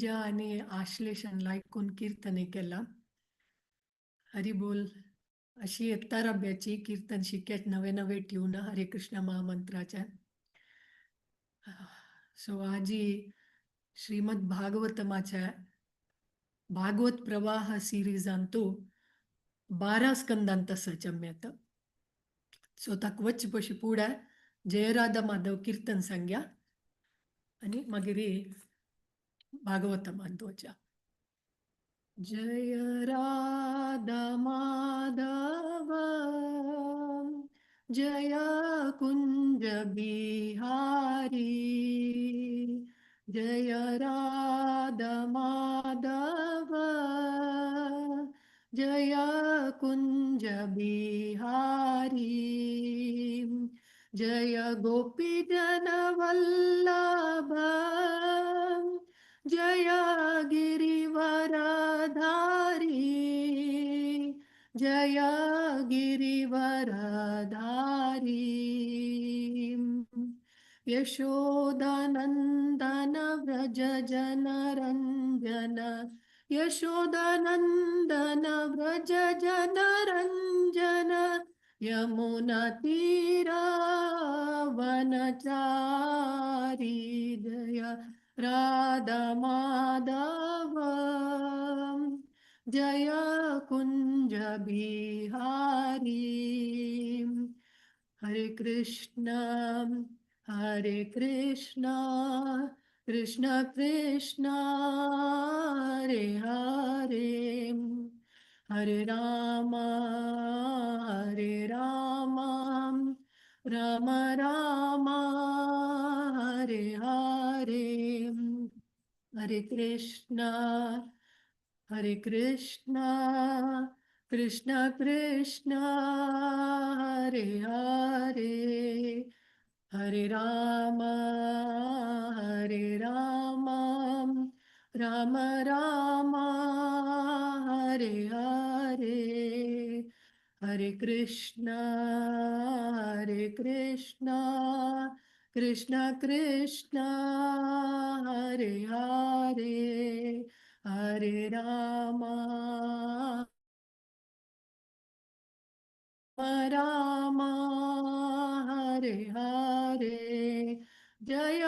तेजा आनी आश्लेशन लायकून कीर्तन केला. हरी बोल. अशी येत्ताराब्याची कीर्तन शिक्यात नवे नवे ट्यून हरे कृष्ण महामंत्राच्या. सो आजी श्रीमद भागवतमाच्या भागवत प्रवाह सिरीजांतू 12 स्कंदांत सचम्यत. सो ताक वच पशी पुढे जयराधा माधव कीर्तन सांग्या आणि मागीर भागवतमांत वच्या. जय राधा माधव जय कुंज बिहारी, जय राधा माधव जय कुंज बिहारी, जय गोपी जन वल्लभ जय गिरिवरधारी, जय गिरिवरधारी. यशोदानंदन व्रज जन रंजन, यशोदानंदन व्रज जन रंजन, यमुना तीरा वनचारी, जय राधा माधव जय कुंज बिहारी. हरे कृष्ण हरे कृष्ण कृष्ण कृष्ण हरे हरे, हरे राम हरे राम राम राम हरे हरे. हरे कृष्ण हरे कृष्ण कृष्ण कृष्ण हरे हरे, हरे राम हरे राम राम राम हरे हरे. हरे कृष्ण हरे कृष्ण कृष्ण कृष्ण हरे हरे, हरे राम राम हरे हरे. जय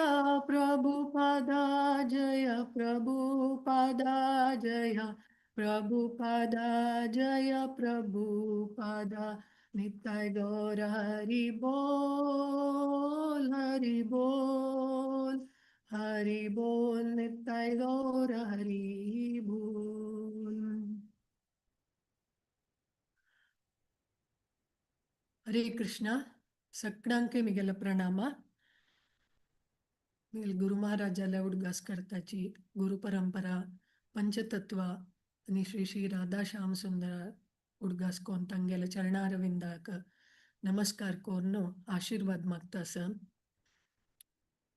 प्रभुपादा जय प्रभुपादा जय प्रभुपादा जय प्रभुपादा. निताय गौर हरि बोल हरि बोल हरि बोल, निताय गौर हरि बोल. हरे कृष्ण. सगळ्यांके मिगेला प्रणाम. मिगेल गुरु महाराजाला उडगास करताची गुरु परंपरा पंचतत्व आणि श्री श्री राधा श्याम सुंदर उडगास कोण तांगेल्या चरणारविंदाक नमस्कार कोरनो आशीर्वाद मागता आसा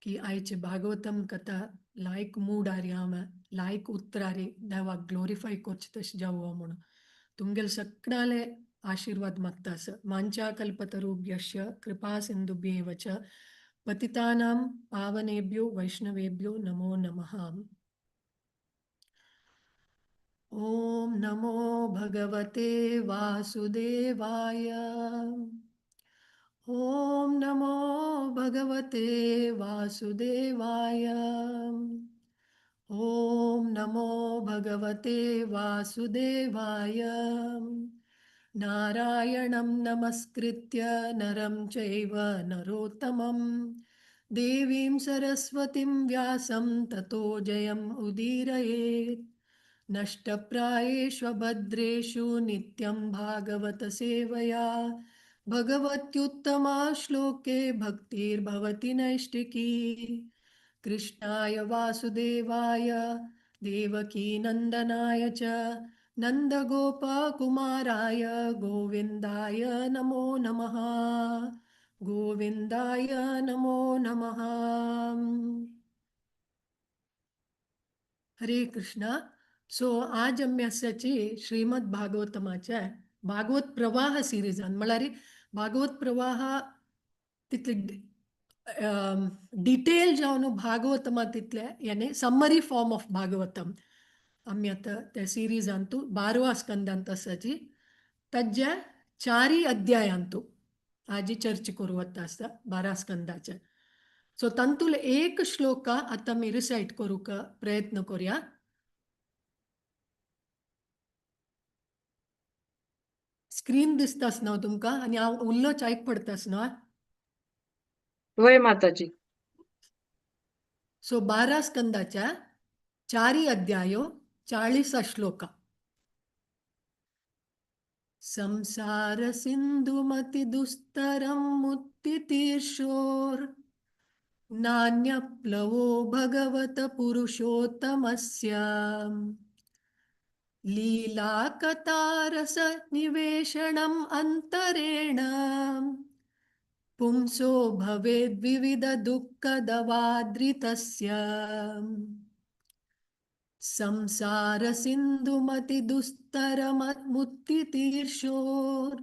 की आयचे भागवतम कथा लायक मूड आरी हांव लायक उतरारी देवाक ग्लोरिफाय करचे तशें जावं म्हणून तुमगेले सगळ्याले आशीर्वाद मागता आसा. मांच्या कल्पतरुभ्यश्च कृपा सिंधुभ्येव च पतितानां पावनेभ्यो वैष्णवेभ्यो नमो नमः. ओम नमो भगवते वासुदेवाय. ओम नमो भगवते वासुदेवाय. ओम नमो भगवते वासुदेवाय. नारायणं नमस्कृत्य नरं चैव नरोत्तमं देवीं सरस्वतीं व्यासं ततो जयम् उदीरयेत्. नष्टप्रायेषु अभद्रेषु नित्यं भागवत सेवया भगवत्युत्तमा श्लोके भक्तिर्भवति नैष्टिकी. कृष्णाय वासुदेवाय देवकीनंदनाय च नंदगोपकुमाराय गोविंदाय नमो नमः. गोविंदाय नमो नमः. हरे कृष्णा. सो आज आमी आसाची श्रीमद भागवतमाच्या भागवत प्रवाह सिरीजान, म्हळ्यार भागवत प्रवाह तितले डिटेल जावन भागवतमा तितले याने समरी फॉर्म ऑफ भागवतम आमी आतां त्या सिरिजांतू बारवा स्कंदांत आसाची ताज्या चारी अध्यायांतू आजी चर्चा करू वता आसता 12 स्कंदाचे. सो तांतूल एक श्लोक आतां आमी रिसायट करूंक प्रयत्न करूया. स्क्रीन दिसतास न्हू तुमकां आनी हांव उल्लोच आयक पडतास न्हू? वय माताजी. सो 12 स्कंदाच्या चारी अध्यायो 40 श्लोक. संसार सिंधुमति दुस्तरं मुत्तितीर्षोर नान्यप्लवो भगवत पुरुषोत्तमस्य लीलाकथारस निवेशनम् अंतरेण पुंसो भवेद्विविध दुःखदवाद्रितस्य. संसार सिंधुमति दुस्तरमुत्तितीर्षोर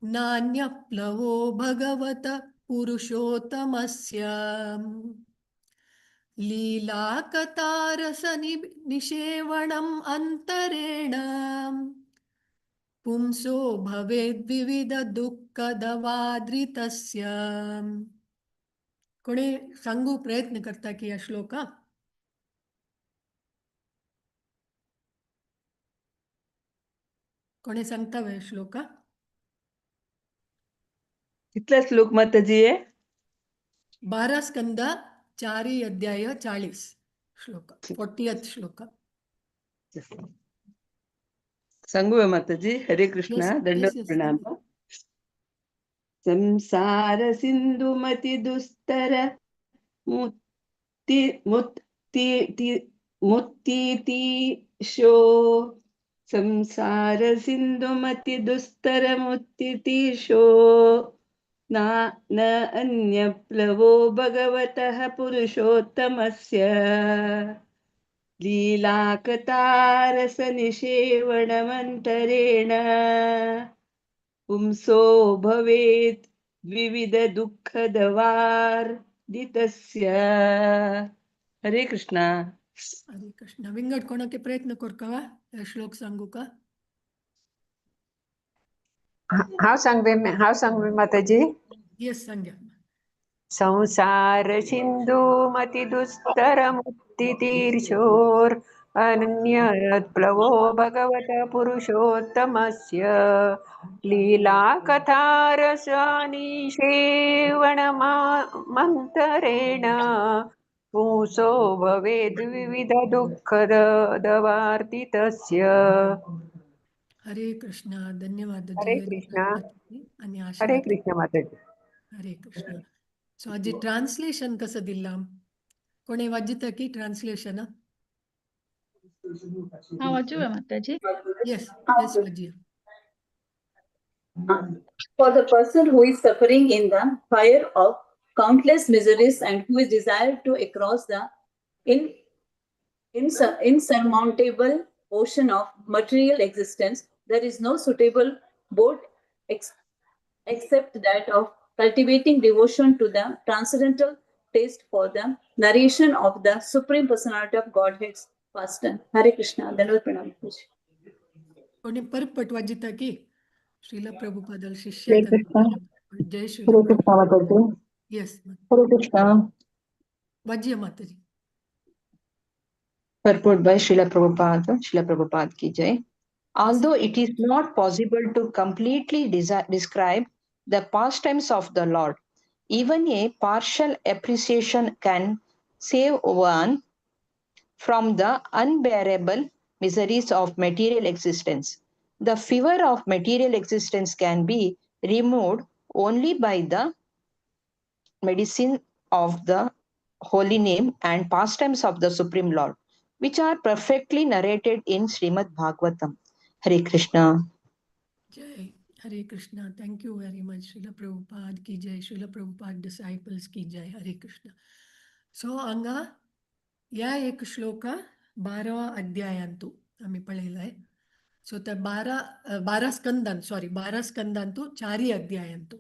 नान्यप्लवो भगवत पुरुषोत्तमस्य लीलाकथारस निषेवणम् अंतरेण पुंसो भवेद्विविध दुःखदवाद्रितस्य. कोणी सांगू प्रयत्न करता की या श्लोका? कोणी सांगता वे श्लोका? कितले श्लोक माताजी हे? 12 स्कंद चारी अध्याय 40 श्लोक, 40th श्लोक. सांगूया माताजी. हरे कृष्ण. Yes, दंड yes. प्रणाम. संसार सिंधुमति दुस्तर मुत्ति मुत्ति मुत्तितीशो संसार सिंधुमति दुस्तर मुत्तितीशो ना न अन्यप्लवो भगवतः पुरुषोत्तमस्य लीलाकथारसनिषेवणमन्तरेण पुंसो भवेत् द्विविध दुःखदवार्दितस्य. हरे कृष्णा. हरे कृष्ण. विंगड कोणाके प्रयत्न करका वा श्लोक सांगू का? हांव सांगवे, हांव सांगवे माताजी. येस, सांग्या. संसार सिंधुमति दुस्तर मुक्तितीर्षोर अन्यप्लवो भगवत पुरुषोत्तमस्य लीलाकथारसनिषेवणमन्तरेण पुंसो भवेद् विविध दुःखदवार्दितस्य. हरे कृष्ण. धन्यवाद. हरे जय कृष्णा. आणि हरे आशीर्वाद. कृष्ण माताजी. हरे कृष्ण. सो आजी ट्रान्सलेशन कसं दिल्ला? कोणी वाजिता की ट्रान्सलेशन? हा, वाचूया माताजी. येस, वाजिया. For the person who is suffering in the fire of countless miseries and who is desired to across the insurmountable ocean of material existence, there is no suitable boat except that of cultivating devotion to the transcendental taste for the narration of the Supreme Personality of Godhead's pastime. Hare Krishna. Dandavat Pranam. कोणी परत वाजिता की श्रील प्रभुपादल शिष्य? हरे कृष्णा. जय श्री हरे कृष्णा माताजी. येस. हरे कृष्णा. वाजिया माताजी. Purport by Srila Prabhupada, Srila Prabhupada ki jai. Although it is not possible to completely describe the pastimes of the Lord, even a partial appreciation can save one from the unbearable miseries of material existence. The fever of material existence can be removed only by the medicine of the holy name and pastimes of the Supreme Lord, which are perfectly narrated in Srimad Bhagavatam. Hare Krishna. Jai Hare Krishna. Thank you very much. Srila Prabhupada ki jai. Srila Prabhupada disciples ki jai. Hare Krishna. So हांगा या एक श्लोक 12वा अध्यायांतू आम्ही पळयलाय. So त्या 12 स्कंदान, sorry, 12 स्कंदांतू चारी अध्यायांतू.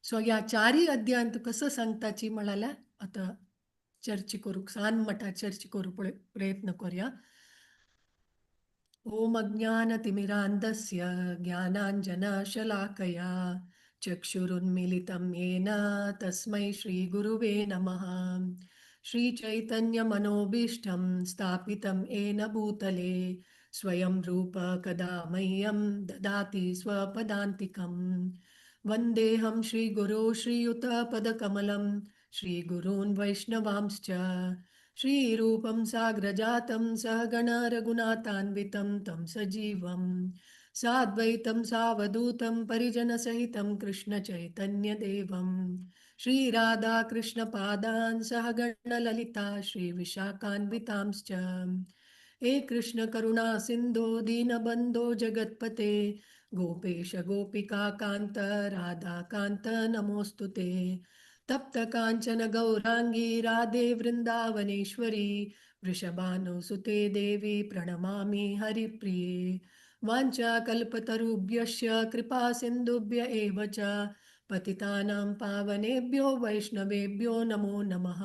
So ह्या चारय अध्यायांत कसो सांगताची म्हळ्यार आतां चर्चा करूंक सान मठार चर्चा करूंक प्रयत्न करुया. ओम अज्ञानतिमिरान्धस्य ज्ञानाञ्जनशलाकया चक्षुरुन्मीलितं येन तस्मै श्रीगुरुवे नमः. श्रीचैतन्यमनोभीष्टं स्थापितं येन भूतले स्वयं रूप कदा मह्यं ददाति स्वपदान्तिकं. वन्देऽहं श्रीगुरो श्रीयुतपदकमलं श्रीगुरून् वैष्णवांश्च श्रीरूपं साग्रजातं सहगण रघुनाथान्वितं तं सजीवं साद्वैतं सावधूतं परिजनसहितं कृष्णचैतन्यदेवं श्रीराधाकृष्णपादान् सहगणललिता श्रीविशाखान्वितांश्च. हे कृष्ण करुणा सिन्धो दीनबन्धो जगत्पते गोपेश गोपिकाकान्त राधाकान्त नमोऽस्तु ते. तप्त काञ्चन गौराङ्गी राधे वृन्दावनेश्वरी वृषभानुसुते देवी प्रणमामि हरिप्रिये. वाञ्छाकल्पतरुभ्यश्च कृपा सिन्धुभ्य एव च पतितानां पावनेभ्यो वैष्णवेभ्यो नमो नमः.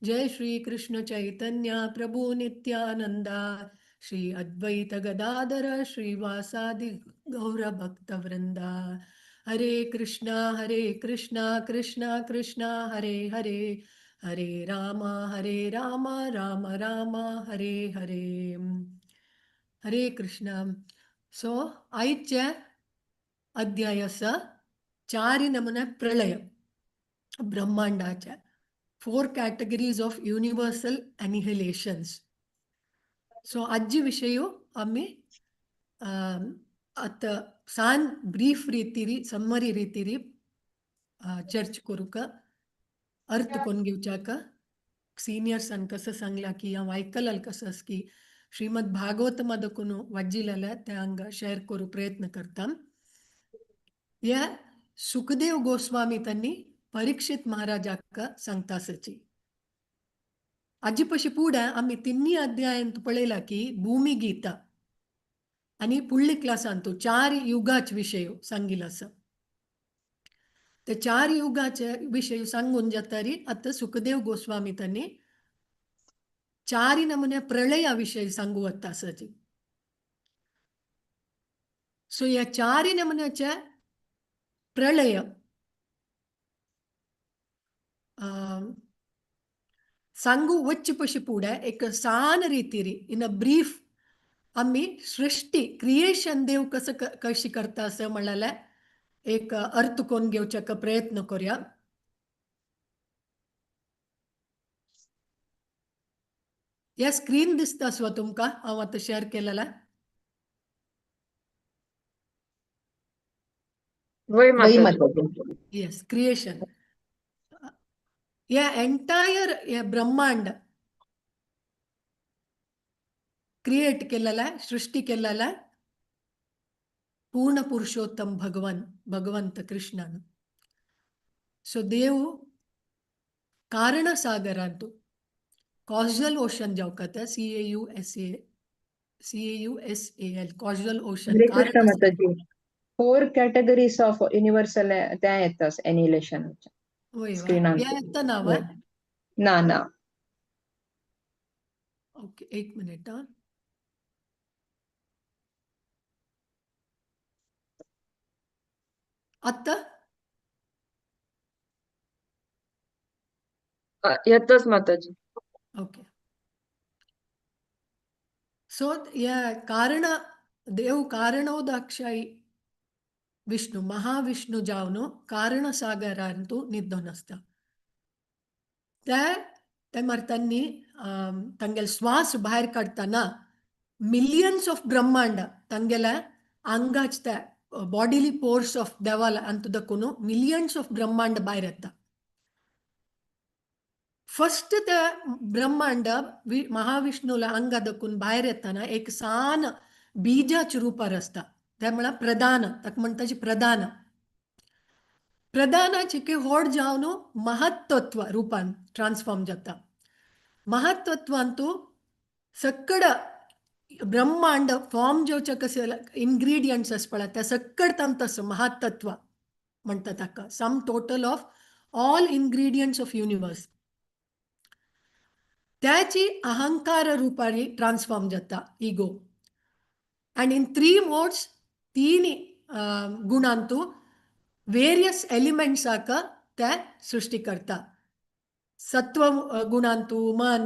जय श्री कृष्ण चैतन्य प्रभु नित्यानंदा श्री अद्वैत गदाधर श्रीवासादि गौर भक्तवृंदा. हरे कृष्णा कृष्णा कृष्णा हरे हरे हरे राम राम राम हरे हरे. हरे कृष्णा. सो आयचे अध्याय आसा चार नमुने प्रलय ब्रह्मांडाचे, 4 categories of universal annihilations. So आजचे विषय आम्ही आतां सान ब्रीफ रितीरी समरी रितीरी चर्च करूंक अर्थ कोण घेवच्याक सिनियर्सान कसं सांगला की हांव आयकलाल कसं की श्रीमद भागवत मदकून वाज्जिलेलें तें हांगा शेअर करूं प्रयत्न करता. ह्या सुखदेव गोस्वामी त्यांनी परीक्षित महाराजाक सांगता आसाची. आजी पशी फुडें आमी तिन्ही अध्यायांत पळयला की भूमी गीता आनी फुडल्या क्लासांत चार युगाच विशय सांगिल आसा. ते चार युगाचे विशय सांगून जातरी आतां सुखदेव गोस्वामी त्यांनी चारी नमुने प्रलया विशय सांगू वता आसाची. सो ह्या चारी नमुन्याचे प्रलय सांगू वच्चे पशी फुडें एक सान रितीरी इन अ ब्रीफ आमी सृष्टी क्रिएशन देव कसं कशी करता असं म्हणल्यार एक अर्थ कोण घेवच्याक प्रयत्न करूया. ह्या स्क्रीन दिसता आसवा तुमकां हांव आतां शेअर केलेला. वय वय माताजी. माताजी. येस, क्रिएशन ह्या एंटायर हे ब्रह्मांड क्रिएट केलेला, सृष्टी केलेला पूर्ण पुरुषोत्तम भगवान भगवंत कृष्णान. सो देव कारणसागरांतु कॉजल ओशन जावका ते CAUSA CAUSAL causal ocean Hare Krishna कारण माताजी. 4 categories of universal त्या येता एनिहिलेशन वय स्क्रीनार. ह्या येता ना वा? ना ना. ओके, एक मिनिट. हा, आत्ता येताच माताजी. ओके. सो ह्या कारण देव कारणोदाक्षाई विष्णु महाविष्णु जावन कारणसागरांतु न्हिदोन आसता. ते मारतांनी तांगेले श्वास भायर काडटना मिलियन्स ऑफ ब्रह्मांड तांगेल्या आंगाच त्या बॉडीली पोर्स ऑफ देवाला अंत दखून मिलियन्स ऑफ ब्रह्मांड भायर येता. फर्स्ट त्या ब्रह्मांड महाविष्णूला अंगा दखून भायर येताना एक सान बीजाच रुपार आसता. ते म्हळ्यार प्रधान, ताका म्हणटा प्रधान. प्रधानाचे की व्हड जावन महत्त्व रुपान ट्रान्सफॉर्म जाता. महत्त्वांतु सकड ब्रह्मांड फॉर्म जावचे कशें इन्ग्रेडियंट्स आसपळा त्या सकड तांत आसा महातत्व. म्हणटा ताका, sum total of all ingredients of universe. त्याची अहंकार रुपारी ट्रान्सफॉर्म जाता ego. And in three modes, तीन गुणांतू वेरियस एलिमेंट्साक त्या सृष्टी करता. सत्व गुणांतू मन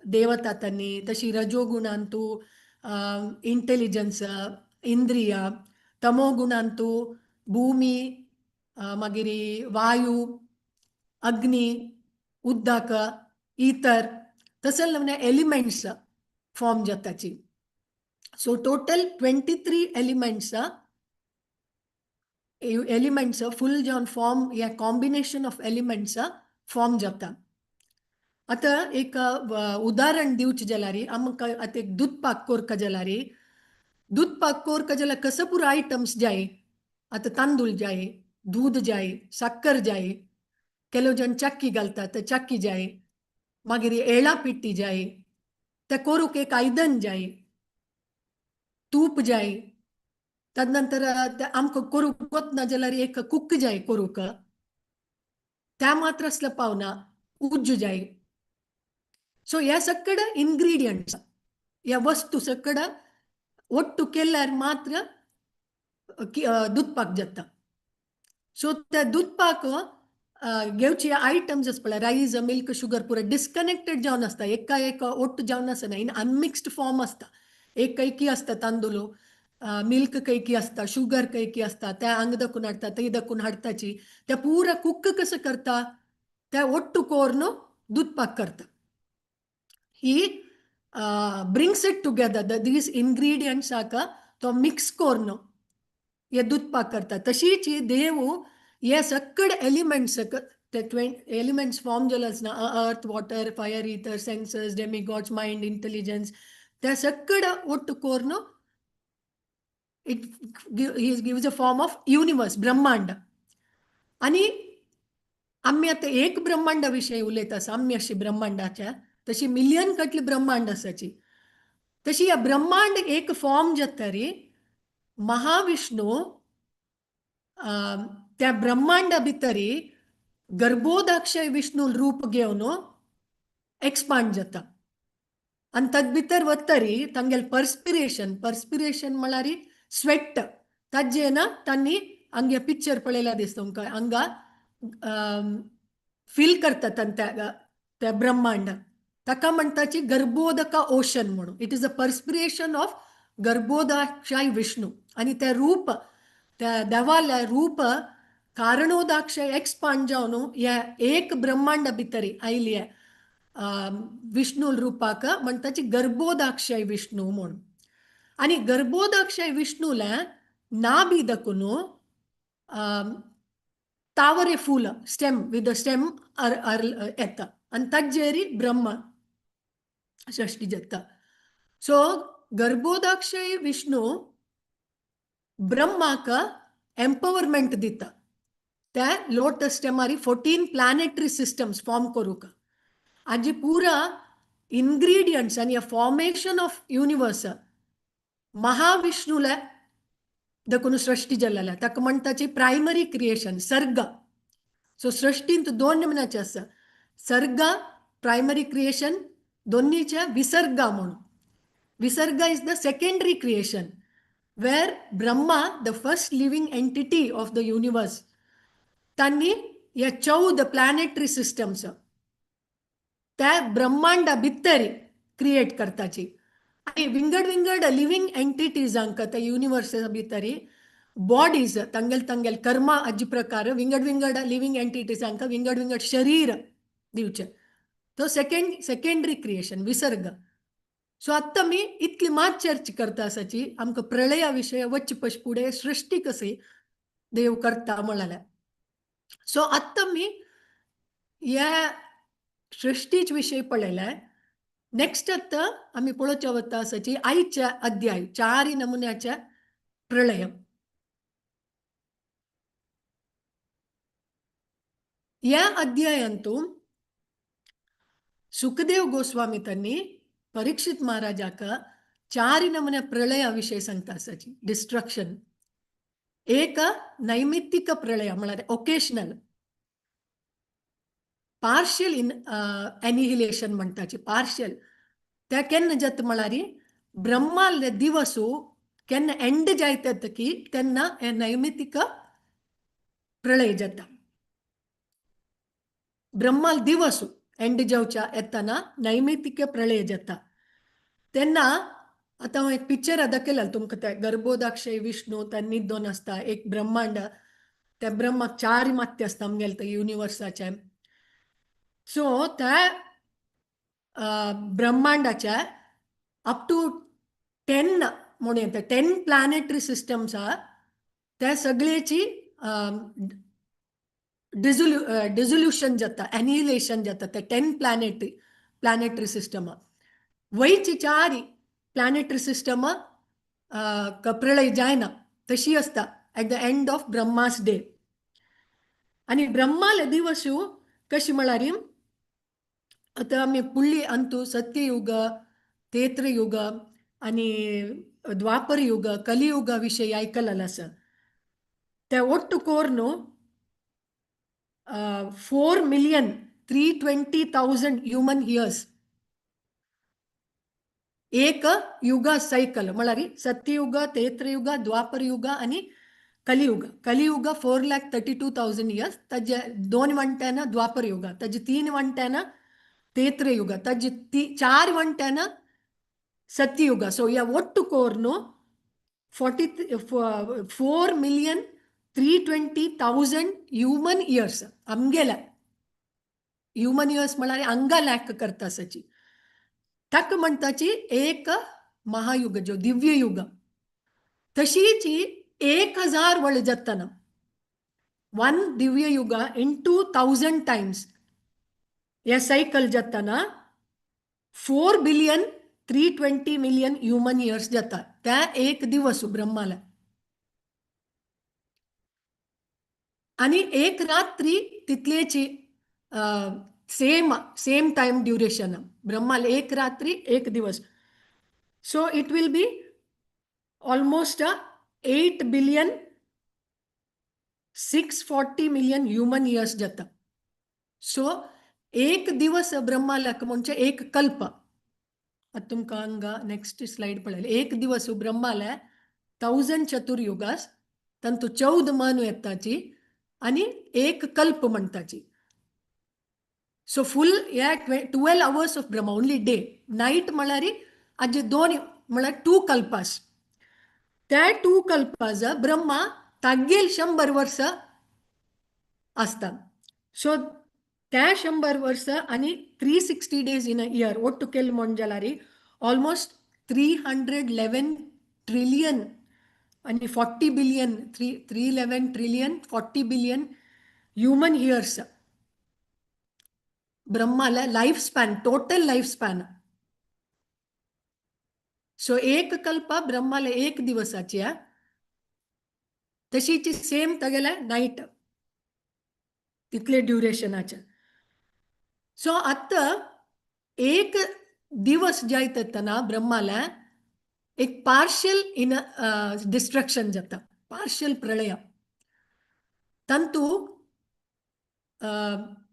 देवता तन्नी, तशी रजो गुणांतू इंटेलिजन्स इंद्रिय, तमो गुणांतू भूमी, मागीर वायू, अग्नी, उदक, इतर तसले नमूने एलिमेंट्स फॉर्म जाताची. So total 23 elements, elements full जावन फॉर्म या कॉम्बिनेशन ऑफ एलिमेंट्स फॉर्म जाता. आतां एक उदाहरण दिवचें जाल्यार आमकां आतां एक दूद पाक कोरका जाल्यार, दूद पाक कोरका जाल्यार कसो पुरो आयटम्स जाय. आतां तांदूळ जाय, दूद जाय, साकर जाय, ಕೆಲವು जण चाक्की घालतात तर चाक्की जाय, मागीर येळा पिट्टी जाय, त्या कोरूक एक आयदन जाय, तूप जाय, तदनंतर आमकां कोरूक वतना जाल्यार एक कुक जाय कोरूक, त्या मात्र आसल्या पावना उज्जू जाय. सो ह्या सगळे इन्ग्रिडियंट्स, ह्या वस्तू सगळं ಒಟ್ಟು केल्यार मात्र दूदपाक जाता. सो त्या दूदपाक घेवची आयटम्स आसता पळय, रायस, मिल्क, शुगर पुरो डिस्कनेक्टेड जावन आसता, एका एक ಒಟ್ಟು जावन आसना, इन अनमिक्स्ड फॉर्म आसता. एक कैकी आसता तांदूळ, मिल्क कैकी आसता, शुगर कैकी आसता, त्या हांगा दखून हाडटा, थंय दखून हाडटाची, त्या पुरा कुक कसं करता, त्या ಒಟ್ಟು कोरून दूदपाक करता. He brings it together, these ingredients हाका तो मिक्स करून हे दूदपाक करता. तशीच देव हे सगळे एलिमेंट्स, ते एलिमेंट्स फॉर्म जाले आसना, earth, water, fire, ether, senses, demigods, mind, intelligence, त्या सगळे ಒಟ್ಟು करून it gives a form of universe, ब्रह्मांड. आनी आमी आतां एक ब्रह्मांडा विशयी उलयता आसा, आमी अशी ब्रह्मांडाच्या तशी मिलियन कटली ब्रह्मांड आसाची, तशी ह्या ब्रह्मांड एक फॉर्म जाता रे महाविष्णू त्या ब्रह्मांडा भितरी गर्भोदाक्षय विष्णू रूप घेवन एक्सपांड जाता. आनी ताचे भितर वतरी तांगेले पर्स्पिरेशन, पर्स्पिरेशन म्हळ्यार स्वेट, ताजें ना तांणी हांगे पिक्चर पळयला दिसता तुमकां, हांगा फील करतात त्या त्या ब्रह्मांडाक, ताका म्हणटाची गर्भोदका ओशन म्हणून. It is a perspiration of Garbhodakashayi Vishnu. आनी त्या रूप, त्या देवाल्या रूप कारणोदाक्षय एक्सपांड जावन ह्या एक ब्रह्मांडा भितरी आयली विष्णू रुपाक म्हणटाची गर्भोदाक्षय विष्णू म्हणून. आनी गर्भोदाक्षय विष्णूला नाभि दखून तावरे फूल, स्टेम विथ स्टेम येता आनी ताजेर ब्रह्मा सृष्टी जाता. सो गर्भोदाक्षय विष्णू ब्रह्माक एम्पवरमेंट दिता, त्या लोटस स्टेमारी 14 प्लॅनेटरी सिस्टम्स फॉर्म करूंक. आजी पुरा इन्ग्रिडियंट्स आनी फॉर्मेशन ऑफ युनिवर्स महाविष्णूला देखून सृष्टी जाल्लें, ताका म्हणटाची प्रायमरी क्रिएशन सर्ग. सो सृष्टींत दोन नमुन्याचे आसा, सर्ग प्रायमरी क्रिएशन, दोन्हीच्या विसर्गा म्हणून. Visarga is the secondary creation where Brahma the first living entity of the universe तांणी ह्या 14 प्लॅनेटरी सिस्टम्स त्या ब्रह्मांडा भितर क्रिएट करताची. आनी विंगड विंगड लिव्हिंग एंटिटीजांक त्या युनिवर्सा भितर बॉडीज तांगेल तांगेल कर्मा हाजे प्रकार विंगड विंगड लिव्हिंग एंटिटीजांक विंगड विंगड शरीर दिवचें, तो सेकंडरी क्रिएशन विसर्ग. सो आत्तां आमी इतली मात चर्चा करता आसाची आमकां प्रळया विशय वच्चे पश फुडें सृष्टी कशी देव करता म्हळ्यार. सो आत्तां आमी ह्या सृष्टीच विशय पळयलाय. नेक्स्ट आतां आमी पळोवच्या वता आसाची आयच्या अध्याय 4 नमुन्याच्या प्रळय. ह्या अध्यायांतू सुखदेव गोस्वामी त्यांनी परीक्षित महाराजाक 4 नमुन्या प्रळया विशय सांगता आसाची डिस्ट्रक्शन. एक नैमित्तिक प्रलय म्हळ्यार ओकेशनल पार्शियल इन एनिहिलेशन म्हणटाची. पार्शियल त्या केन्ना जाता म्हळ्यार ब्रह्माले दिवसू केन्ना एंड जायत की तेन्ना हे नैमित्तिक प्रलय जाता. ब्रह्माल दिवसू एंड जावच्या येतना नैमित्तिक प्रलय जाता. तेन्ना आतां हांव एक पिक्चर दाखयला तुमकां, त्या गर्भोदाक्षय विष्णू त्या न्हिदोन आसता एक ब्रह्मांड, त्या ब्रह्माक चार मात्य आसता आमगेले त्या युनिवर्साचे. सो त्या ब्रह्मांडाच्या अप टू 10 म्हणूं येता, 10 प्लॅनेटरी सिस्टम्स आहा, त्या सगळ्याची डिझोल्युशन जाता, एनिहिलेशन जाता त्या 10 प्लॅनेटरी सिस्टमा. वयची चार प्लॅनेटरी सिस्टम प्रलय जायना तशी आसता at the end of Brahma's day. आनी ब्रह्माले दिवसू कशी म्हळ्यार आतां आमी फुडली अंतू सत्ययुग, तेत्रयुग आनी द्वापर युग, कलियुगा विशयी आयकलेलें आसा. ते ಒಟ್ಟು ಕೋರ್ನು 4,320,000 ह्युमन इयर्स एक युगा सायकल म्हळ्यार सत्ययुग, तेत्रयुग, द्वापर युग आनी कलियुग. कलियुग 4,32,000 इयर्स, ताजे दोन वंट्यान द्वापर युग, ताजे तीन वंट्यान तेत्रयुग, ताजे चार वंट्यान सत्ययुग. सो ह्या ಒಟ್ಟು ಕೋರ್ನು 44,320,000 ह्युमन इयर्स आमगेल्या ह्युमन इयर्स म्हळ्यार हांगा लॅक करता आसाची. ताका म्हणटाची एक महायुग जो दिव्य युग. तशीच 1000 वळ जातना 1 दिव्य युग इंटू 1000 टायम्स ह्या सायकल जातना 4 billion 320 million human years जाता त्या एक दिवस ब्रह्माला. आणि एक रात्री तितलेची सेम सेम टाइम ड्युरेशन ब्रह्माला एक रात्री एक दिवस. So it will be almost 8 billion 640 million human years जाता. सो एक दिवस ब्रह्माला म्हणजे एक कल्प. आतां तुमकां हांगा नेक्स्ट स्लायड पळयलें. एक दिवस ब्रह्माला 1000 चतुर्युगास तांतू 14 मनु येताची आणि एक कल्प म्हणताची. सो फुल ह्या 12 hours of Brahma only day. Night म्हळ्यार आजे दोन म्हळ्यार टू कल्पास. त्या टू कल्पास ब्रह्मा तागेल 100 वर्स आसता. सो त्या 100 वर्स आनी 360 days in a year ಒಟ್ಟು केले म्हण जाल्यार ऑलमोस्ट 311 ट्रिलियन आनी 40 billion, 3 3 11 trillion 40 billion human years ब्रह्माला life span, total life span. So एक कल्पा ब्रह्माला एक दिवसाची हा, तशीच सेम तागेल्या नायट तितले ड्युरेशनाचे. सो आतां एक दिवस जायत येतना ब्रह्माला एक पार्शियल इन डिस्ट्रक्शन जाता, पार्शियल प्रलय. तांतू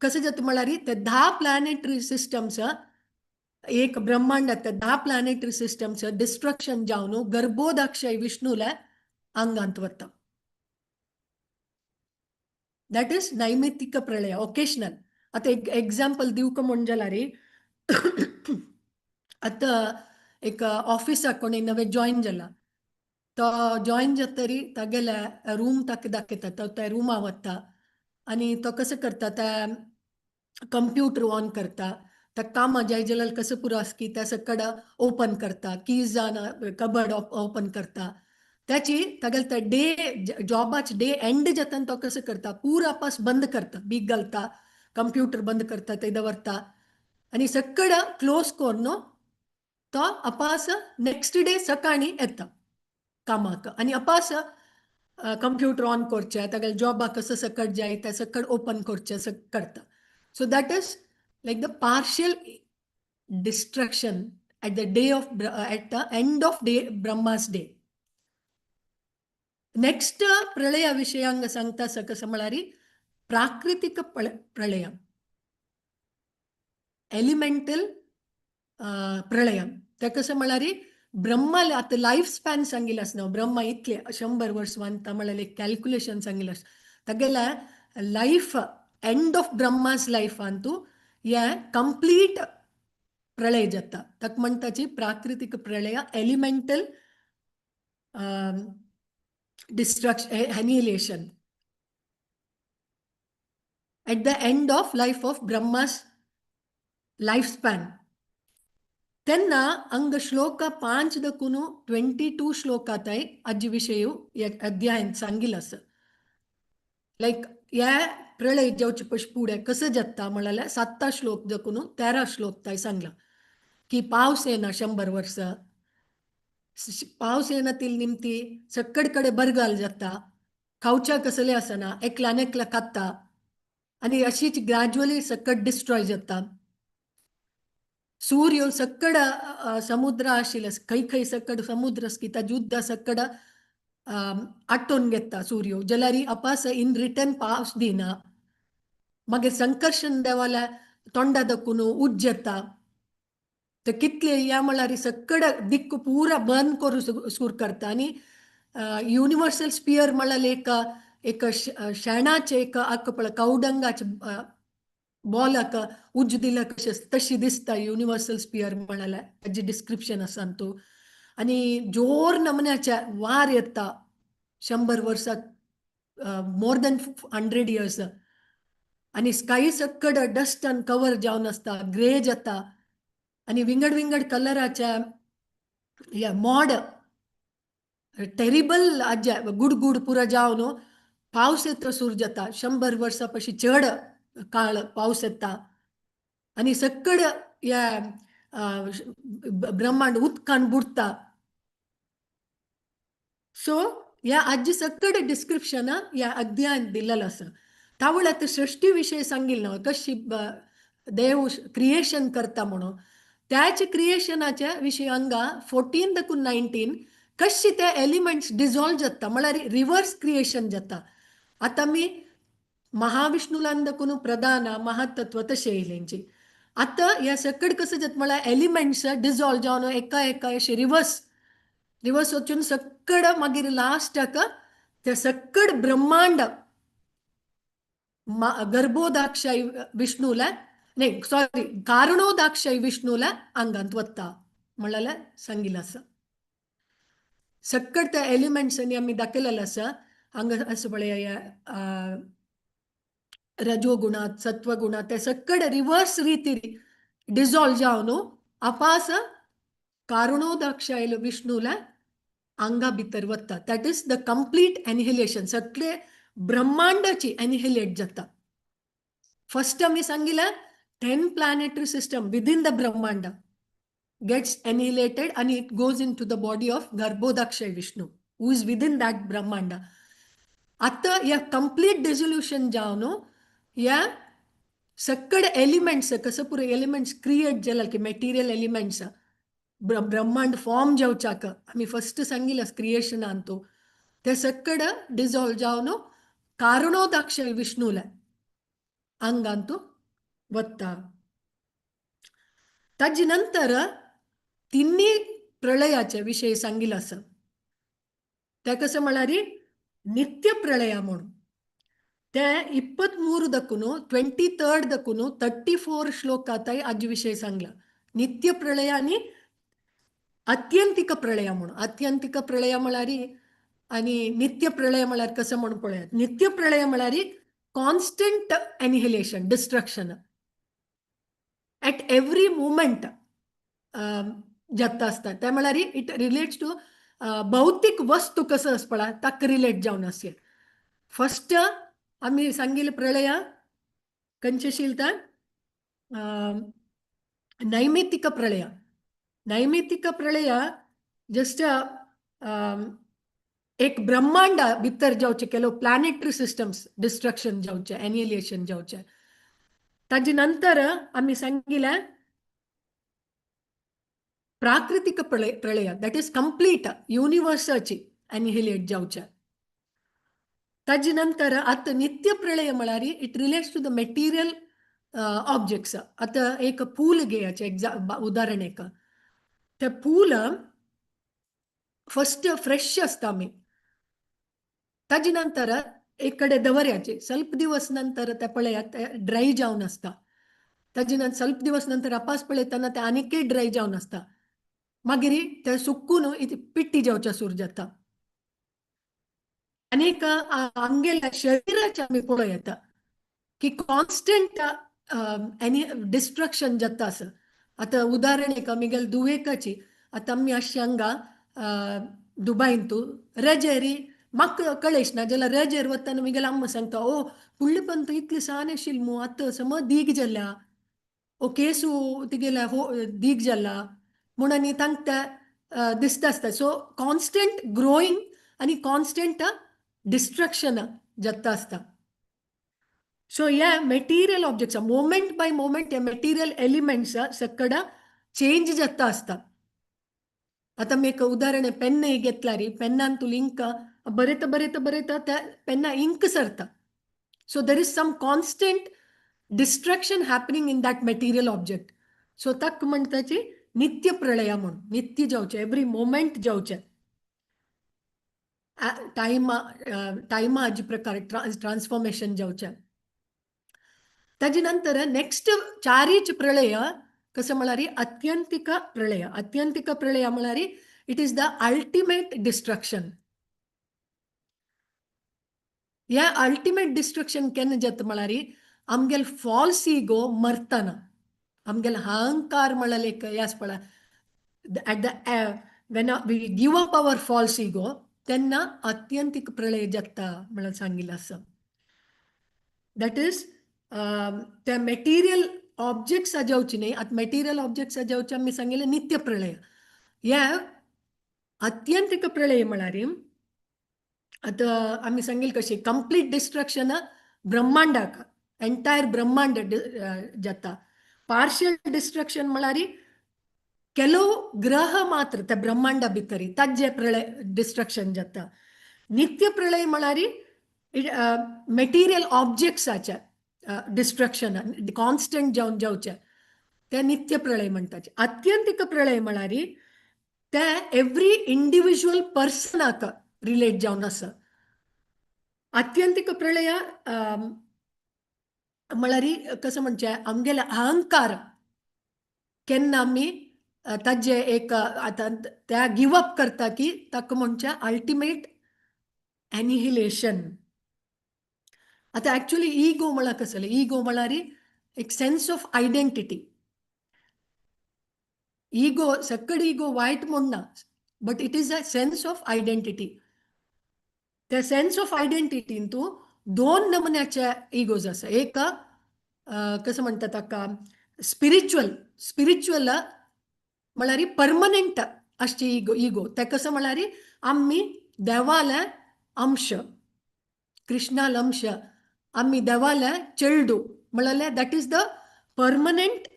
कसं जाता म्हळ्यार ते 10 प्लॅनेटरी सिस्टम्स एक ब्रह्मांडात त्या 10 प्लॅनेटरी सिस्टम्स डिस्ट्रक्शन जावन गर्भोदाक्षय विष्णूला आंगांत वता. That is नैमित्तिक प्रलय, ओकेशनल. आतां एक एक्झाम्पल दिवका म्हण जाल्यार आतां एक ऑफिसाक कोणी नवें जॉयन जाला, तो जॉयन जातरी तागेल्या रूम ताका दाखयता, तो त्या रुमा वता आनी तो कसो करता, त्या कंप्युटर ऑन करता, त्या कामां जाय जाल्यार कसं पुरो आसा की त्या सकड ओपन करता, कीज कबर्ड ओपन करता. त्याची तागेले त्या डे जॉबाच डे एंड जाता तो कसं करता, पुरो आपास बंद करता, बीग घालता, कंप्युटर बंद करता, ते दवरता आनी सगळं क्लोज करून तो अपास नेक्स्ट डे सकाळी येता कामाक आनी अपास कंप्युटर ऑन करचें, तागेले जॉबाक कसं सकट जाय तें सकट ओपन करचें करता. So that is like the partial destruction at the day of at the end of day Brahma's day. Next प्रळया विशयांग सांगता कसं म्हळ्यार प्राकृतिक प्रळय, एलिमेंटल प्रळय. ते कसं म्हळ्यार ब्रह्माला आता लायफ स्पॅन सांगिल्लें आसना, ब्रह्मा इतले 100 वर्स वांता म्हळ्यार एक कॅल्क्युलेशन सांगिल्लें आसा. तागेल्या life, end of Brahma's life Antu हे कंप्लीट प्रळय जाता. ताका म्हणटाची प्राकृतिक प्रळय, elemental destruction, annihilation at the end of life of Brahma's lifespan. तेन्ना अंग श्लोक 5 दकून 22 श्लोकाताय आजी विशय अध्यायान सांगिल्लो आसा. लायक ह्या प्रळय जावचे पयशे फुडें कसं जाता म्हळ्यार 7 श्लोक दकून 13 श्लोक ताय सांगला की पावस येना 100 वर्सां, पावस येना तील निमती सक्कड कडे बरगाल जाता, खावच्या कसले आसना, एकल्यान एकल्या खाता आनी अशीच ग्रॅज्युअली सक्कड डिस्ट्रॉय जाता. सूर्य सक्कड समुद्र आशिल्ले खंय खंय सक्कड समुद्र की ताजें उदक सक्कड आटोवन घेता सूर्य, जाल्यार अपास इन रिटर्न पावस दिना. मागीर संकर्षण देवाल्या तोंडा दकून उज्ज येता. तर कितले ह्या म्हळ्यार सक्कड दिक्क पुरा बंद करूं सूर करता. आनी युनिवर्सल स्पियर म्हळ्यार एक एक शेणाचें एक आक पळय कावडंगाचें बॉलाक उज्ज दिला कशें तशी दिसता युनिवर्सल स्पियर म्हळ्यार, ताजें डिस्क्रिप्शन आसा तूं. आनी जोर नमुन्याच्या वार येता 100 वर्सां, मोर दॅन 100 इयर्स, आनी स्काय सक्कड डस्टान कवर जावन आसता, ग्रे जाता आनी विंगड विंगड कलराच्या ह्या मॉड टेरिबल आज्या गुडगुड पुरा जावन पावस येता सूर जाता. 100 वर्सां पशी चड काळ पावस येता आनी सक्कड ह्या ब्रह्मांड उदकान बुडटा. सो ह्या आजी सक्कड डिस्क्रिप्शन ह्या अध्यायान दिल्लेलो आसा. तावळ आतां सृश्टी विशय सांगिल्लो ना, कशी देव क्रिएशन करता म्हणून, त्याच क्रिएशनाच्या विशय हांगा 14 दकून 19 कशी ते एलिमेंट्स डिजॉल्व जाता, म्हळ्यार रिवर्स क्रिएशन जाता. आतां आमी महाविष्णुलान दकून प्रधान महातत्व तशें येयलेंची, आतां ह्या सकड कसं जाता म्हळ्यार एलिमेंट्स डिजॉल्व जावन एका एका अशें रिवर्स रिवर्स वचून सक्कड मागीर लास्टाक ते सक्कड ब्रह्मांड गर्भोदाक्षाई विष्णूला नाही सॉरी कारणोदाक्षाई विष्णूला आंगांत वता म्हळ्यार सांगिल्लें आसा. सक्कड त्या एलिमेंट्सांनी आमी दाखयलेलें आसा. हांगा आसा पळय रजोगुणात सत्वगुणात ते सक्कड रिवर्स रितीन डिजॉल्व जावन आपास कारणोदाक्षायल विष्णूला आंगा भितर वता. That is the complete annihilation, सगळे ब्रह्मांडाची एनिहिलेट जाता. फर्स्ट आमी सांगिल्लें 10 planetary system within the ब्रह्मांड gets annihilated and it goes into the body of Garbhodakshay Vishnu, who is within that Brahmanda. आता या कंप्लीट डिझोल्युशन जावन या सक्कड एलिमेंट्स कसं पुरे एलिमेंट्स क्रिएट जाले की मटेरियल एलिमेंट्स ब्रह्मांड फॉर्म जावच्याक आमी फर्स्ट सांगिल्लें क्रिएशनान तो ते सक्कड डिझॉल्व जावन कारणोदाक्षय विष्णूला आंगांतू वता. ताजे नंतर तिन्ही प्रळयाचे विशय सांगिल्लो आसा. ते कसं म्हळ्यार नित्य प्रळय म्हणून ते 23 दकून 23 दकून 34 श्लोकाताय आज विशय सांगला. नित्य प्रळय आनी अत्यंतिक प्रळय म्हणून. अत्यंतिक प्रळय म्हळ्यार आनी नित्य प्रळय म्हळ्यार कसं म्हणून पळयात. नित्य प्रळय म्हळ्यार constant annihilation, destruction at every moment जाता आसता. ते म्हळ्यार it relates to भौतीक वस्तू कसं आसा पळय ताका रिलेट जावन आसता. फर्स्ट आमी सांगिल्लें प्रळय खंयचेशील तर नैमित्तिक प्रळय. नैमित्तिक प्रळय जस्ट एक ब्रह्मांड भितर जावचें केलो प्लॅनेटरी सिस्टम्स डिस्ट्रक्शन जावचें, एनिहिलेशन जावचें. ताजे नंतर आमी सांगिल्लें प्राकृतिक प्रळय, प्रळय that is complete युनिवर्साची एनिहिलेट जावचें. ताजे नंतर आतां नित्य प्रळय म्हळ्यार it relates to the material objects. आतां एक फूल घेयाचें उदाहरण एक, ते फूल फर्स्ट फ्रेश आसता आमी, ताजे नंतर एक कडेन दवरयाचे ಸ್ವಲ್ಪ दिवस नंतर ते पळयात ड्राय जावन आसता. ताजे नंतर ಸ್ವಲ್ಪ दिवस नंतर अपास पळयतना ते आनीकय ड्राय जावन आसता. मागीर ते सुकून पिट्टी जावच्या सुरू जाता. आनीक आमगेल्या शरिराचे आमी पळोवं की कॉन्स्टंट एनी डिस्ट्रक्शन जाता आसा. आतां उदाहरण एक आमगेले दुवेकाची, आतां आमी अशें हांगा दुबायंतू रजेरी म्हाका कळेश ना जाल्यार रजेर वतना म्हगेले अम्मा सांगता, ओ फुडले पंत इतले सान आशिल्ली मू, आतां समज दीग जाल्या, ओ केसू तिगेल्या हो दीग जाला म्हूण आनी तांकां दिसता आसता. सो कॉन्स्टंट ग्रोईंग आनी कॉन्स्टंट डिस्ट्रक्शन जाता आसता. सो ह्या material objects moment by moment ह्या मटेरियल एलिमेंट्स सकड चेंज जाता आसता. आतां आमी एक उदाहरण पेन्न घेतल्यार पेन्नान तूं इंक बरयता बरयता बरयता त्या पेन्ना इंक सरता. So there is some constant destruction happening in that material object. So ताका म्हणटाची नित्य प्रळया म्हूण, नित्य जावचें, एवरी मोमेंट जावचें, टायमा टायमा हाजे प्रकार ट्रान्सफॉर्मेशन जावचें. ताजे नंतर नेक्स्ट चारीच प्रळय कसं म्हळ्यार अत्यंतिक प्रळय. अत्यंतिक प्रळय म्हळ्यार it is the ultimate destruction. ह्या अल्टिमेट डिस्ट्रक्शन केन्ना जाता म्हळ्यार आमगेले फॉल्स इगो मरतना, आमगेले अहंकार म्हळ्यार एक हें पळय, at the when we give up our false ego तेन्ना अत्यंतिक प्रळय जाता म्हणून सांगिल्लें आसा. That is त्या मटेरियल ऑब्जेक्ट्स जावची न्ही, आतां मटेरियल ऑब्जेक्ट्स जावचे आमी सांगिल्लें नित्य प्रळय. ह्या अत्यंतिक प्रळय म्हळ्यार आतां आमी सांगिल्लें कशें कंप्लीट डिस्ट्रक्शन ब्रह्मांडाक, एंटायर ब्रह्मांड जाता. पार्शियल डिस्ट्रक्शन म्हळ्यार ಕೆಲವು ग्रह मात्र त्या ब्रह्मांडा भितर ताजे प्रळय डिस्ट्रक्शन जाता. नित्य प्रळय म्हळ्यार मटेरियल ऑब्जेक्ट्साचे डिस्ट्रक्शन कॉन्स्टंट जावन जावचे ते नित्य प्रळय म्हणटाचे. अत्यंतिक प्रळय म्हळ्यार ते एवरी इंडिविज्युअल पर्सनाक रिलेट जावन आसा. अत्यंतिक प्रळय म्हळ्यार कसं म्हणचें आमगेले अहंकार केन्ना आमी ताजे एक आतां त्या गिव अप करता की ताका म्हणचें अल्टिमेट एनिहिलेशन. आतां एक्चुअली इगो म्हळ्यार कसलें, इगो म्हळ्यार एक सेन्स ऑफ आयडेंटिटी. इगो सकड इगो वायट म्हूण ना, but it is a sense of identity. त्या सेन्स ऑफ आयडेंटिटीन तूं दोन नमुन्याचे इगोज आसा. एक कसं म्हणटा ताका स्पिरिच्युअल, स्पिरिच्युअल म्हळ्यार परमनंट आसची इगो. इगो ते कसं म्हळ्यार आमी देवाले अंश, कृष्णाल अंश, आमी देवाले चेल्डू म्हळ्यार that is the permanent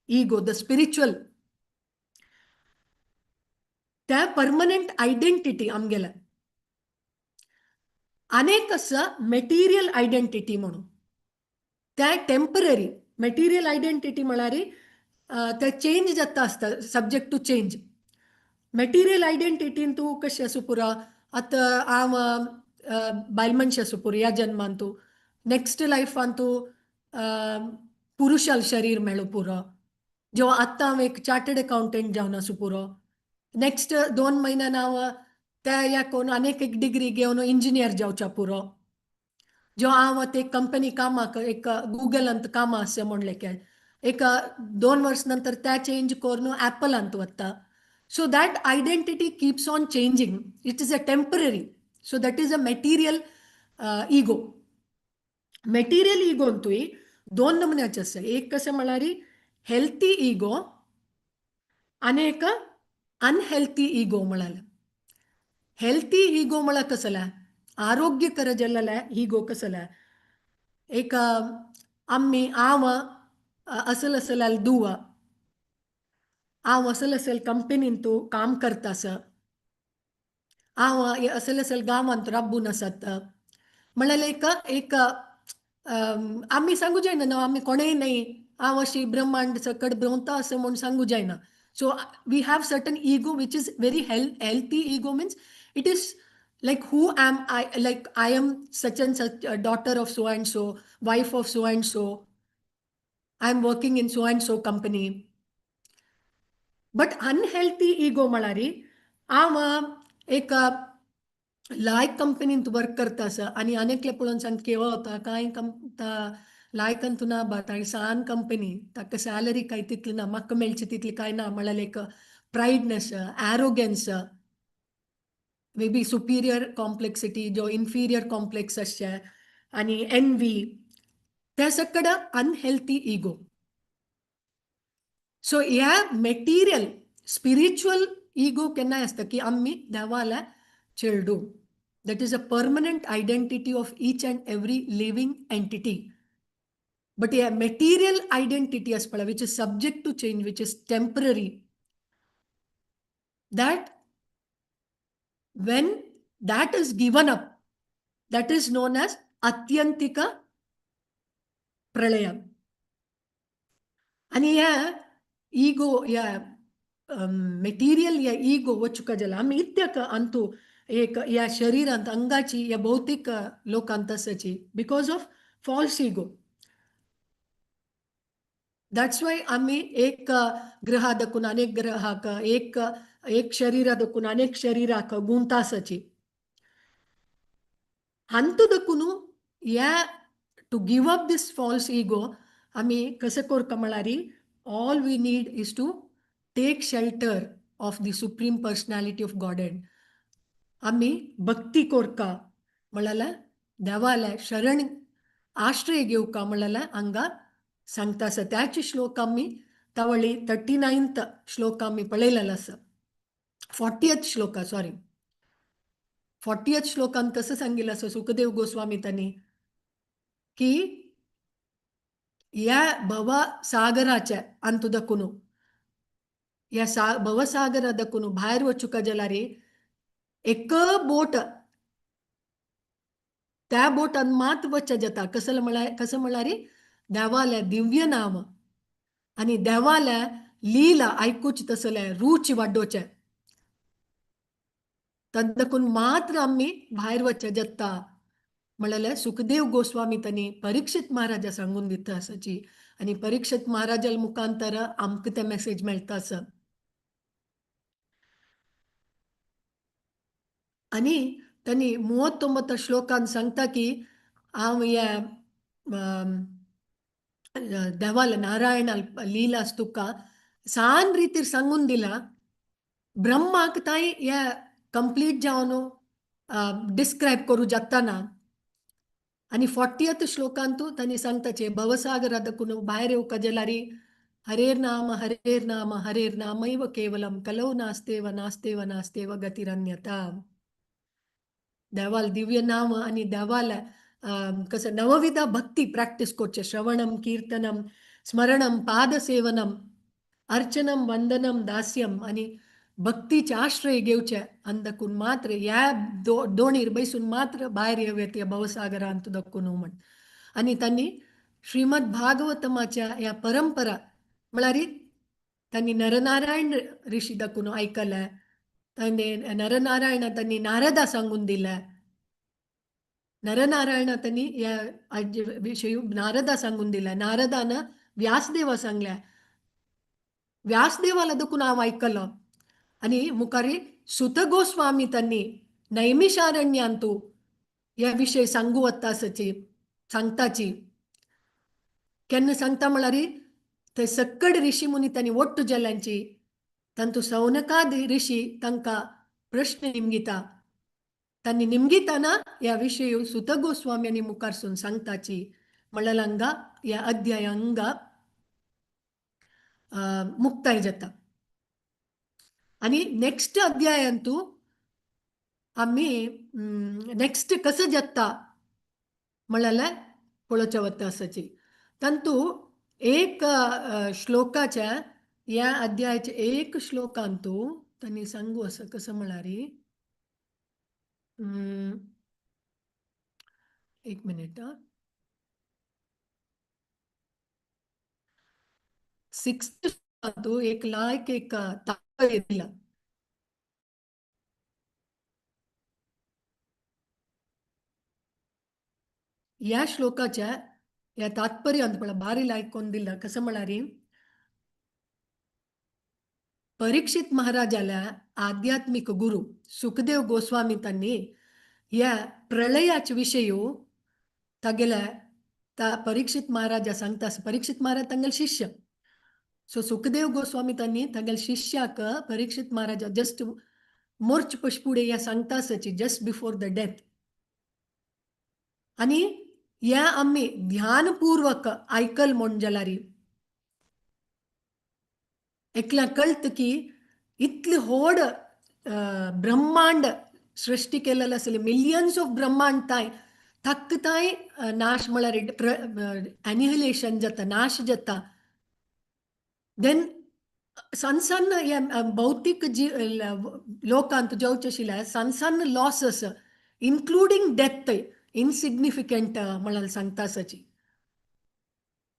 ego, the spiritual. त्या परमनंट आयडेंटिटी आमगेल्या. अनेक आसा मटेरियल आयडेंटिटी म्हणून, त्या टेंपररी मटेरियल आयडेंटिटी म्हळ्यार ते चेंज जाता आसता, सब्जेक्ट टू चेंज. मटेरियल आयडेंटिटीन तूं कशें आसूं पुरो, आतां हांव बायल मनशी आसूं पुरो ह्या जन्मान, तूं नेक्स्ट लायफान तूं पुरुशाल शरीर मेळूं पुरो, जेव्हा आतां हांव एक चार्टर्ड अकाउंटंट जावन आसूं पुरो, नेक्स्ट 2 म्हयन्यान हांव त्या ह्या कोण आनीक एक डिग्री घेवन इंजिनियर जावच्या पुरो, जेव्हा हांव आतां एक कंपनी कामाक एक गुगलांत कामां आसा म्हणलें की एक 2 वर्स नंतर त्या चेंज करून ॲपलांत वता. So that identity keeps on changing, it is a temporary. So that is a material ego. Material इगोंतूय दोन नमुन्याचे आसा. एक कशें म्हळ्यार हेल्थी इगो आनी एक अनहेल्थी इगो. म्हळ्यार हेल्थी इगो म्हळ्यार कसलें आरोग्यकर जाल्लें इगो कसलें, एक आमी हांव असल असल दुवा, हांव असल असल कंपनीन तूं काम करता आसा, हांव असल असल गांवांत राबून आसात, म्हळ्यार एक एक आमी सांगू जायना न्हू, आमी कोणेय न्हय, हांव अशी ब्रह्मांड सकट भोंवता असं म्हूण सांगू जायना. So we have certain ego which is very healthy ego. Means it is like who am I, like I am such and such daughter of so and so, wife of so and so, I am working in so and so company. But unhealthy ego म्हळ्यार हांव एक लायक कंपनींत work करता आसा आनी आनी एकले पळोवन सांगता की हो कांय लायकन तूं ना बा, ताणी सान कंपनी, ताका सॅलरी काय तितली ना, म्हाका मेळची तितली काय ना, म्हळ्यार एक प्रायडनेस, arrogance, may be superior complexity जो इन्फिरियर कॉम्प्लेक्स आसचे आनी एनवी, त्या सकड अनहेल्थी इगो. सो ह्या मेटिरियल स्पिरिच्युअल इगो केन्नाय आसता की आमी देवाल्या चेडूं. That is a permanent identity of each and every living entity. But ह्या मेटिरियल आयडेंटिटी आसा पळय, which is subject to change, which is temporary, that when that is given up, that is known as atyantika pralaya. आणि ह्या ego, ह्या material ह्या ego वचुका जाल्यार आमी इत्याक अंतू एक ह्या शरीरांत अंगाची ह्या भौतीक लोकांत आसाची, because of false ego. That's why आमी एक ग्रहा दखून अनेक ग्रहाक, एक एक शरीरा दखून अनेक शरीराक गुंता आसाची. हांतू दखून ह्या to give up this false ego आमी कसं करता म्हळ्यार all we need is to take shelter of the Supreme Personality of Godhead. आमी भक्ती कोरका म्हळ्यार देवाल्या शरण आश्रय घेवका म्हळ्यार हांगा सांगता आसा. त्याच श्लोक आमी तवळी 39th श्लोक आमी पळयलेलो आसा, 40th Shloka, sorry, 40th श्लोकान कसं सांगितलं आसा सुखदेव गोस्वामी त्यांनी की या भवसागराच्या अंतु दखून, या सा भवसागरा दखून भायर वचुका जाल्यार एक बोट, त्या बोटान मात वच जाता. कसं म्हळ्यार, कसं म्हळ्यार देवाल्या दिव्य नाम आणि देवाल्या लीला आयकूच तसले रुची वाडोवचे तद्दकून मात्र आमी भायर वच जाता म्हळ्यार सुखदेव गोस्वामी त्यांनी परीक्षित महाराजा सांगून दिता आसाची. आनी परीक्षित महाराजा मुखांतर आमकां ते मेसेज मेळटा आसा. आनी त्यांनी 39 श्लोकान सांगता की हांव ह्या देवाल नारायण लीला तुका सान रितीर सांगून दिला, ब्रह्माक तांय ह्या कंप्लीट जावन डिस्क्रायब करूं जाता ना. आनी 40th श्लोकांतू तांणी सांगताचे भवसागरा दखून भायर येवका जाल्यार हरेर नाम हरेर नाम हरेर नामैव केवलम कलौ नास्तेव नास्तेव नास्तेव गतिरन्यता. देवाल दिव्य नाम आनी देवाल कसं नवविधा भक्ती प्रॅक्टीस करचे, श्रवणम कीर्तनम स्मरणम पादसेवनम अर्चनम वंदनम दास्यम आनी भक्तीचे आश्रय घेवचे अंदकून मात्र ह्या दोणीर बैसून मात्र भायर येवं या भवसागरांत दखून म्हण. आनी तांणी श्रीमद भागवतमाच्या ह्या परंपरा म्हळ्यार तांणी नरनारायण ऋषी दखून आयकलें, तांणी नरनारायण तांणी नारदा सांगून दिलें, नरनारायण त्यांनी या विषयी नारदा सांगून दिला, नारदान व्यासदेवा सांगल्या, व्यासदेवाला दखून हांव आयकलो. आनी मुखारी सुत गोस्वामी त्यांनी नैमिषारण्यांतू ह्या विशय सांगू वता आसाची सांगताची. केन्ना सांगता म्हळ्यार थंय सक्कड ऋषी मुनी त्यांनी ಒಟ್ಟು जाल्यांची तांतू सौनकादी ऋषी तांकां प्रश्न निमगिता, त्यांनी निमगिताना ह्या विशय सुत गोस्वामी मुखारसून सांगताची. म्हणल्यार हांगा ह्या अध्याय हांगा मुक्ताय जाता. आनी नेक्स्ट अध्यायांतू आमी नेक्स्ट कसं जाता म्हणल्यार पळोवचें वता आसाची. तांतू एक श्लोकाच्या ह्या अध्यायाच्या एक श्लोकांतू त्यांनी सांगू असं कसं म्हळ्यार एक मिनिट. सिक्स्थ तू एक लायक एक तात्पर्य दिला. या श्लोकाच्या या तात्पर्य अंत बारी लायक कोण दिला कसं म्हणारी, परीक्षित महाराजाला आध्यात्मिक गुरु सुखदेव गोस्वामी त्यांनी या प्रलयाच विषय तागेल्या ता परीक्षित महाराजा सांगता. परीक्षित महाराज तांगेले शिष्य. सो सुखदेव गोस्वामी त्यांनी तांगेले शिष्याक परीक्षित महाराजा जस्ट मोर्च पशपुडे या सांगतासची, जस्ट बिफोर the death. आणि या आम्ही ध्यानपूर्वक ऐकल म्हण जाल्यार एकल्या कळत की इतली होड ब्रह्मांड सृष्टी केलेलं आसले, मिलियन्स ऑफ ब्रह्मांड ताय तक्क ताय नाश म्हळ्यार एनिहिलेशन जाता, नाश जाता. देन सण सण ह्या भौतीक जी लोकांत जावचे आशिल्ले सण सण लॉसस इन्क्लुडींग डेथ इनसिग्निफिकंट म्हळ्यार सांगता आसाची.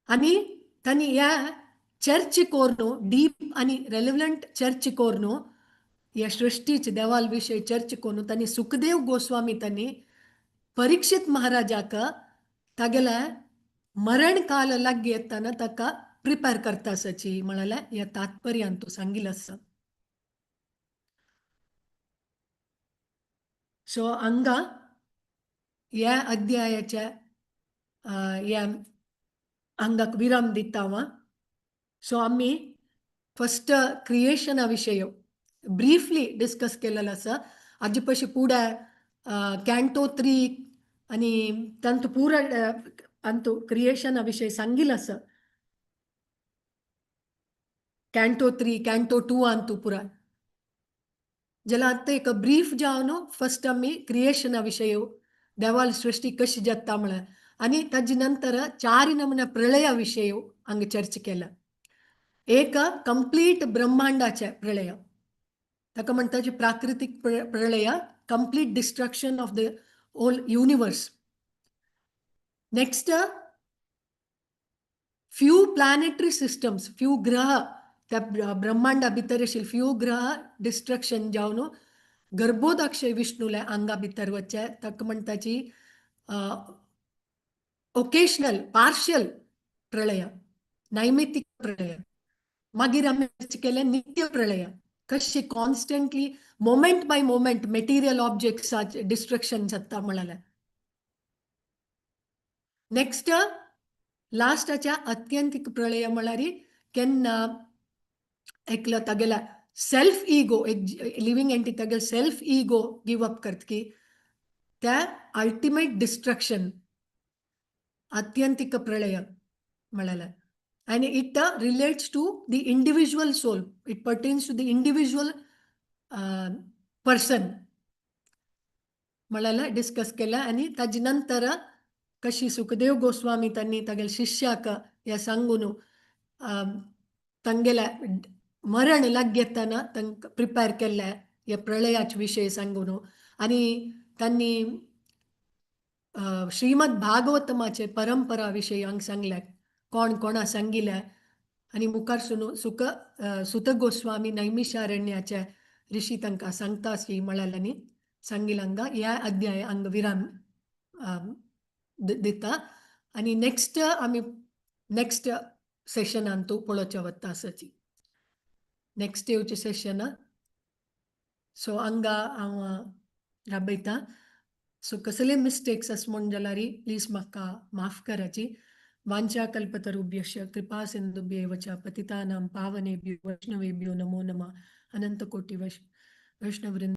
आनी तांणी ह्या चर्च कोरून डीप आनी रेलेवंट चर्च कोरून ह्या सृश्टीचे देवाल विशय चर्च करून तांणी सुखदेव गोस्वामी तांणी परीक्षित महाराजाक तागेल्या मरण काल लागीं येताना ताका प्रिपेर करता आसाची म्हळ्यार ह्या तात्पर्यान तो सांगिल्लो आसा. सो हांगा ह्या अध्यायाच्या ह्या हांगाक विराम दिता हांव. सो आमी फस्ट क्रिएशना विशय ब्रीफली डिस्कस केलेलो आसा. हाजे पयशे फुडें कॅन्टो 3 आनी तांतू पुरा अंतू क्रिएशना विशय सांगिल्लो आसा. कॅन्टो 3 कॅन्टो 2 अंतू पुरा जाल्यार आतां एक ब्रीफ जावन फस्ट आमी क्रिएशना विशय देवाल सृश्टी कशी जाता म्हळ्यार आनी ताजे नंतर चार नमुना प्रलया विशय हांगा चर्चा केला. एक कंप्लीट ब्रह्मांडाचे प्रलय, ताका म्हणटा प्राकृतीक प्रलय, complete destruction of the whole universe. Next few planetary systems, few ग्रह त्या ब्रह्मांडा भितर आशिल्ले फ्यू ग्रह डिस्ट्रक्शन जावन गर्भोदक्षय विष्णूल्या आंगा भितर वचचे, ताका म्हणटाची ओकेशनल पार्शियल प्रलय, नैमित्तिक प्रलय. मागीर आमी केलें नित्य प्रलय, कशी constantly moment by moment material ऑब्जेक्ट्साचे destruction जाता म्हळ्यार. नेक्स्ट लास्टाच्या अत्यंतीक प्रलय म्हळ्यार केन्ना एकलो तागेल्या सेल्फ इगो, एक लिव्हिंग एंटी तागेले सेल्फ इगो गिव अप करत की त्या अल्टिमेट डिस्ट्रक्शन अत्यंतिक प्रलय म्हळ्यार. And it relates to the individual soul, it pertains to the individual person म्हळ्यार डिस्कस केला. आनी ताजे नंतर कशी सुखदेव गोस्वामी तांणी तागेल्या शिष्याक ह्या सांगून तांगेल्या मरण लागीं येताना तांकां प्रिपेर केल्ल्या ह्या प्रलयाचे विशय सांगून. आनी तांणी श्रीमद भागवतमाचे परंपरा विशय हांगा सांगल्या, कोण कोणा सांगिल्ल्या. आनी मुखार सुन सुख सुत गोस्वामी नैमिषारण्याच्या ऋषी तांकां सांगता शी म्हळ्यार आनी सांगिल्लें हांगा ह्या अध्याय हांगा विराम दिता. आनी नेक्स्ट आमी नेक्स्ट सेशनान तूं पळोवचें वता आसाची नेक्स्ट येवचें सेशन. सो हांगा हांव राबयता. सो कसले मिस्टेक्स आस म्हूण जाल्यार प्लीज म्हाका माफ कराची. वांछा कल्पतरुभ्यश्च कृपा सिंधुभ्येव च पतितानां पावनेभ्यो वैष्णवेभ्यो नमो नमः. अनंत कोटि वैष्णववृंद.